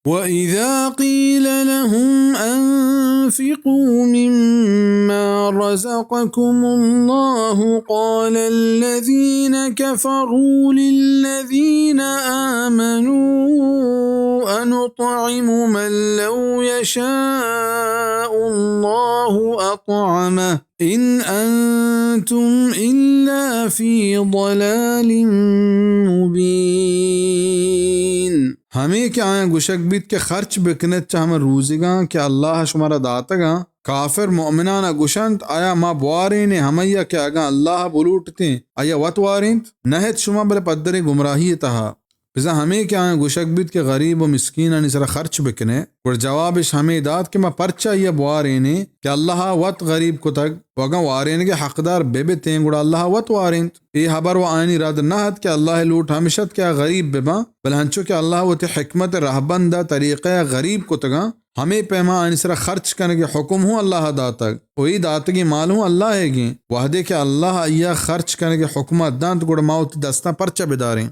وإذا قيل لهم أنفقوا مما رزقكم الله قال الذين كفروا للذين آمنوا أنطعم من لو يشاء الله أطعمه إن أنتم إلا في ضلال مبين۔ ہمے کہ آیاں گوشگ بیت کہ خرچ بکنت چہ ہمے روزگاں کہ اللہ شمارا داتگاں، کافر مؤمنان ء گوشنت، آیا ما بوارینیں ہمیا کہ اگاں اللہ بلوٹتیں، آیا وت وارینت؟ نہ ات شما بلے پدریں گمراہی ء تہا۔ بزاں ہمے کہ آیاں گوشگ بیت کہ غریب و مسکینانی سرا خرچ بکنے، گڑا جوابش ہمے دات کہ ما پرچا آئیا بوارینیں کہ اللہ وت غریب کتگ، و اگاں وارینگے حقدار بہ بتیں، گڑا اللہ وت وارینت۔ اے ہبر و آیانی رد نہ ات کہ اللہ لوٹ ہمش ات کہ آ غریب بباں، بلے ہنچو کہ اللہ وتی حکمت رہبند ء طریقہ ء غریب کتگاں، ہمے پیما آیانی سرا خرچ کنگے حکم ہوں اللہ داتگ، و اے داتگیں مال ہوں اللہ ئیگیں۔ وہدے کہ اللہ آئیا خرچ کنگے حکمت دنت، گڑا ما وتی دستاں پرچا بداریں؟